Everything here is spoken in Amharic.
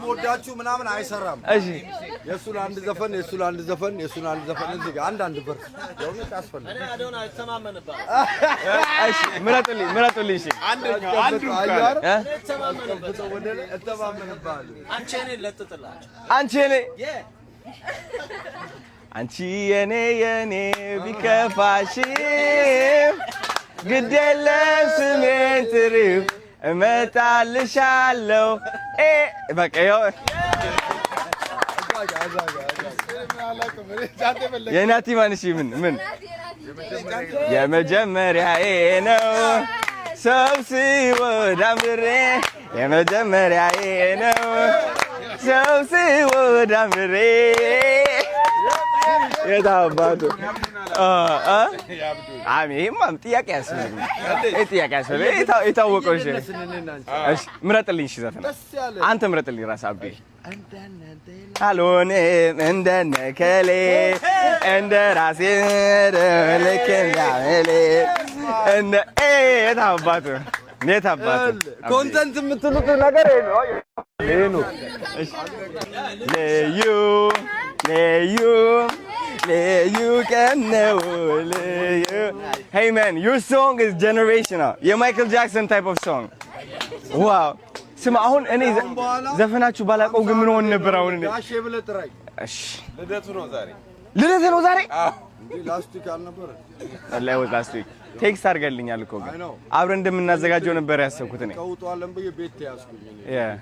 የምወዳችሁ ምናምን አይሰራም። እሺ። የእሱን አንድ ዘፈን፣ የእሱን አንድ ዘፈን፣ የእሱን አንድ ዘፈን፣ እዚህ ጋር አንድ አንድ verse የእውነት ያስፈልጋል። እኔ አዶናይ እተማመንብሃለሁ። እሺ፣ ምረጡልኝ፣ ምረጡልኝ። እሺ። አንደኛው አንዱ። አየሁ አይደል? እ? እተማመንበታለሁ። ወደ ላይ እተማመንብሃለሁ። አንቺ እኔን ለጥጥላቸው። አንቺ የኔ፣ አንቺ የኔ የኔ፣ ቢከፋሽም ግድ የለም ስሜን ጥሪው እመጣልሻለሁ። በቃ ይኸው። እዛ ጋ፣ እዛ ጋ። የናቲ ማን? እሺ፣ ምን ምን የመጀመሪያዬ ነው ሰው ሲወድ አምሬ፣ የመጀመሪያዬ ነው ሰው ሲወድ አምሬ። የት አባቱ ይሄማ ጥያቄ አያስፈልግም። ይሄ ጥያቄ አያስፈልግም። ይሄ የታወቀው። እሺ እሺ፣ ምረጥልኝ። እሺ፣ ዘፈን አንተ ምረጥልኝ ራስህ አብዲ። አልሆንም እንደነ ከሌ፣ እንደ ራሴ ልክ እንዳመሌ እንደ የት አባቱ፣ የት አባቱ። Content የምትሉት ነገር ይሄ ነው። ይሄ ነው። ልዩ ልዩ ልዩ ቀን ነው ልዩ። Hey man, your song is generational. የማይክል ጃክሰን type of song. Wow. ስማ፣ አሁን እኔ ዘፈናችሁ ባላውቀው ግን ምን ሆን ነበር አሁን እኔ? ጋሼ ብለህ ጥራኝ። እሺ። ልደቱ ነው ዛሬ። ልደት ነው ዛሬ? እንዴ፣ last week አልነበረ? ወላሂ was last week። Text አድርገልኛል እኮ ግን I know. አብረን እንደምናዘጋጀው ነበር ያሰብኩት እኔ። ቀውጧለን ብዬ ቤት ተያዝኩኝ እኔ። Yeah.